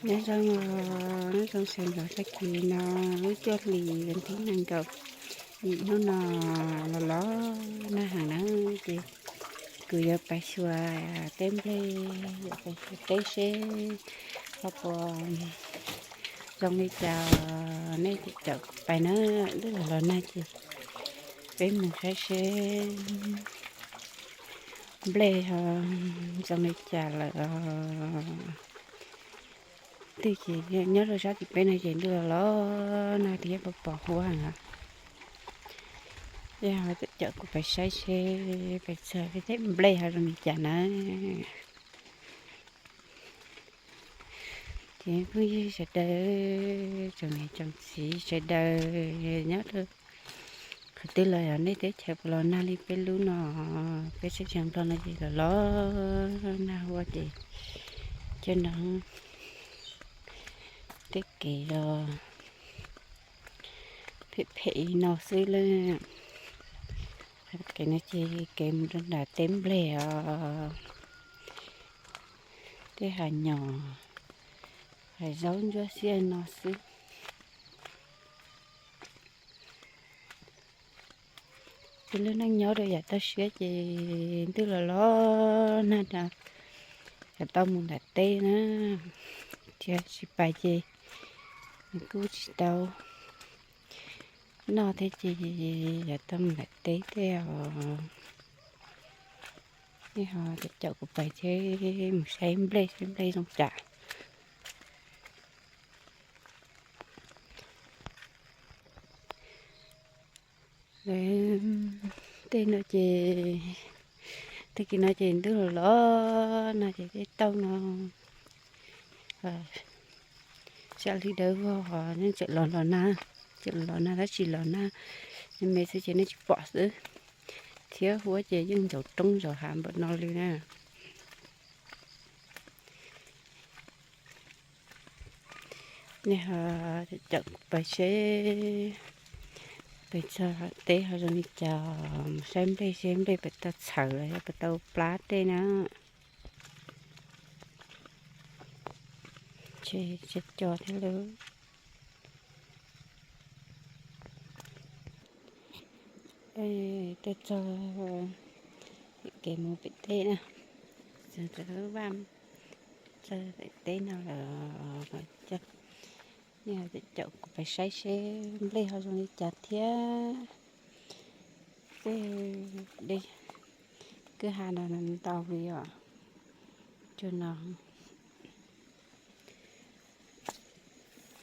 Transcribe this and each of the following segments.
Nyob zoo, nyob zoo sawv ntxov tag kis no, lub cuaj hlis vas thib nees nkaum yim hnub no los los nag heev na, ces kuv yuav pais xyuas teb nplej, yuav pais xyuas teb seb ho puas zoo li cas, nej caum kuv pais na, twb los los nag ces peb mus saib seb nplej ho zoo li cas lawm os. Twb ces nyob rau sab tim peb no ces ntuj los los nag thiab pos pos huab heev os. Yog caum kuv pais saib seb pais txog teb nplej ho zoo li cas na. Ces phooj ywg sawv daws, tsoom niam tsoom txiv sawv daws nyob rau qhov twg los yog nej teb chaws puas los nag li peb lub no, peb teb chaws Nplog no ces los los nag huab ces cov no tej kev los phem phem li no xwb lawm. Kev no ces kev mus rau nram teb nplej os, tej hav nyom, hav zaub ntsuab xiab no xwb. Peb lub neej nyob rau yav toj siab ces ntuj los los nag na, yuav tau mus nram teb na, thiab tsis pais ces nws kuj tsis tau noj thiab ces yuav tau mus nram teb thiab os. Nej ho caum kuv pais thiab mus saib nplej, saib nplej zoo cas. Tej no ces, tag kis no ces ntuj los los nag ces tej tauj no sab hli dawb vog, nej tseem los los nag, tseem los nag tab sis los nag me me xwb ces nej tsis pom xwb, thiab huab ces yeej ntsaum roob ntsaum hav npaum no li na. Nej ho caum kuv pais seb pais txog teb ho zoo li cas, mus saib nplej seb nplej puas tau txhawv los yog puas tau plab tej na. Ces co thiab lawm. Tuaj txog kev mus pem teb na, txog vaj, txog pem teb no lawm. Nej caum kuv pais saib seb nplej ho zoo li cas thiab. Tej dej kwj ha no ntau li os, cua no.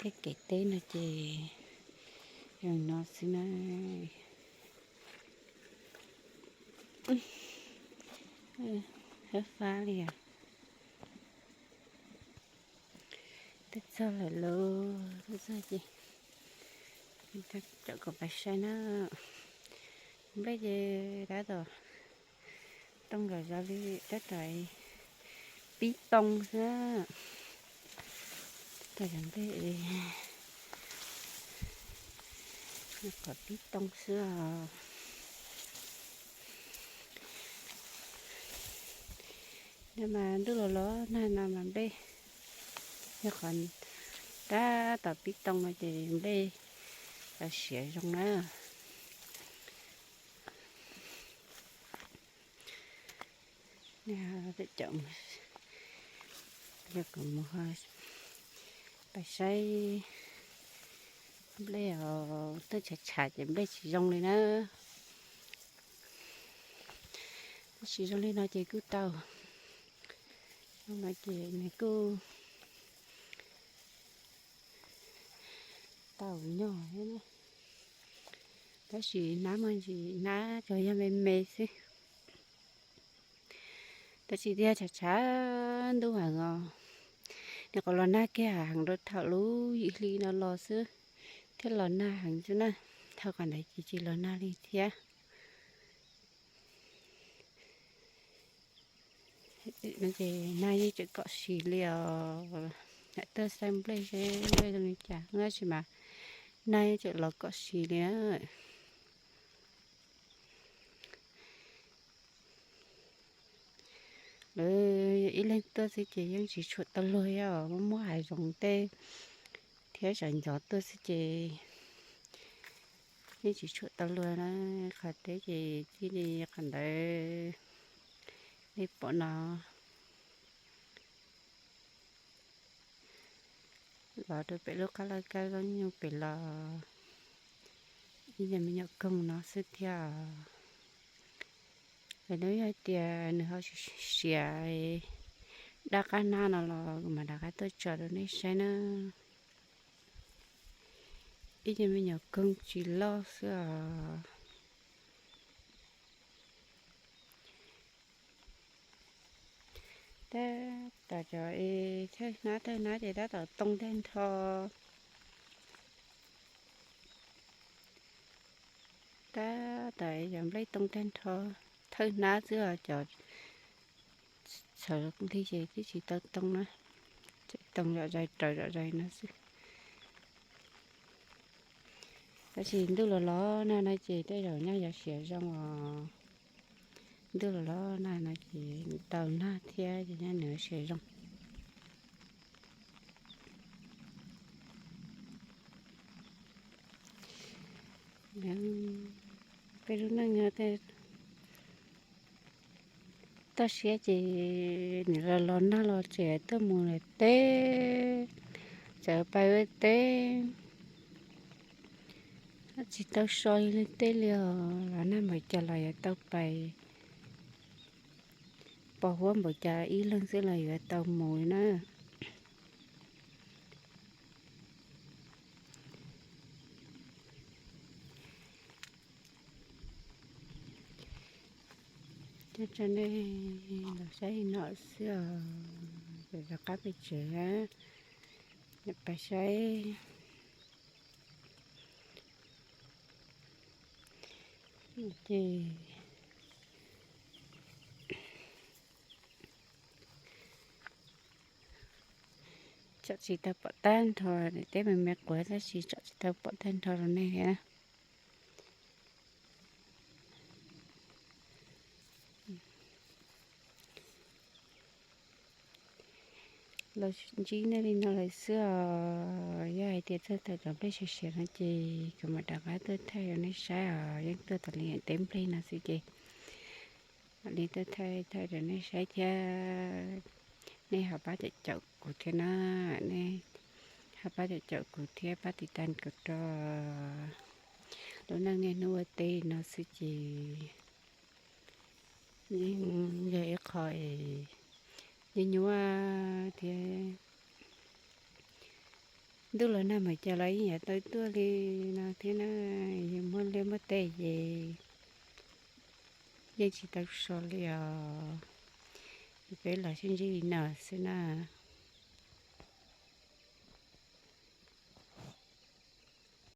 Tej kev teb no ces zoo no xwb na. Hab fab li os. Twb txog lawm lauj, twb txog ces caum kuv pais saib na. Nplej ces tab tom tooj nkaus zoo li tab tom pib too xwb. Tab tom yog nplej qhov pib too xwb os. Nyob mas ntuj los los nag no mas nplej, yog qhov tab tom pib too no ces nplej siav zoo na. Caum, yog kuv mus pais saib nplej os, twb tshav tshav ces nplej tsis zoo li na. Tab sis zoo li no ces kuj tau, zoo no ces nws kuj tau nyog thiab na. Tab sis hnab muaj ntsis hnab tsuas yog me me xwb. Tab sis thiaj tshav tshav ntuj heev os. Nws qhov los nag kiag heev rau thaum lub yim hli no los xwb, thiaj los nag heev xwb na. Thaum qhov ntawd ces tsis los nag li thiab. No ces nag yeej tseem kom sis li os. Lam tuaj saib nplej seb nplej zoo li cas, tab sis mas nag yeej tseem los kom sis li na. Ib leeg tuaj xwb ces yeej tsis tshuam tau luag, yog muaj muaj hav zoov tej thiab sawv ncov tuaj xwb ces yeej tsis tshuam tau luag na. Qhov teb ces cia li qhov ntawd nej pom no. Los rau pem lub qab laj kab zoo nyuj pem los ib yam me nyuam koog no xwb thiab. Lawv hnub yog tias nws ho siav daj qab hnab no los kuv mam rov qab tuaj tso rau nej saib na. Ib yam me nyuam koog tsis loj xwb os. Tab tom cov thawj hnab thawj hnab ces tab tom too tag nrho. Tab tom cov nplej too tag nrho, thawj hnab xwb os, cov txhawv li ces twb tsis tau too na, tseem too zom zaws raws zom zaws no xwb. Tab sis ntuj los los nag no ces tej zaum nyaj yuav siav zoo os. Ntuj los los nag no ces tau nag thiab ces nyaj nws siav zoo. Peb lub neej toj siab ces nws los los nag los tseem tuaj mus lawm teb, tseem pais ua teb, tsis tau so li leej teb li os. Los nag npaum cas los yuav tau pais, pos huab npaum cas ib leeg xwb los yuav tau mus li na. Coj nej los saib li no xwb os, rov qab pem tsev, pais saib ces tsom tsis tau pom tag nrho, daim teb me me quav tab sis tsom tsis tau pom tag nrho rau nej thiab. Los ntsib nej li no lawm xwb os. Yog hais tias txog thaum cov nplej siav siav no ces kuv mam rov qab tuaj thaij rau nej saib os. Yeej tuaj tas li teb nplej no xwb ces mam li tuaj thaij thaij rau nej saib thiab. Nej ho pab caum caum kuv thiab na, nej ho pab caum caum kuv thiab pab tiv tas kuv rau. Lub neej niaj hnub ua teb no xwb ces yeej yog ib qho es nyuaj nyuaj thiab. Ntuj los nag npaum cas los yeej yuav tau tuaj li no thiab na. Yog muaj liaj muaj teb ces yeej tsis tau so li os. Peb los sib ntsib li no xwb na.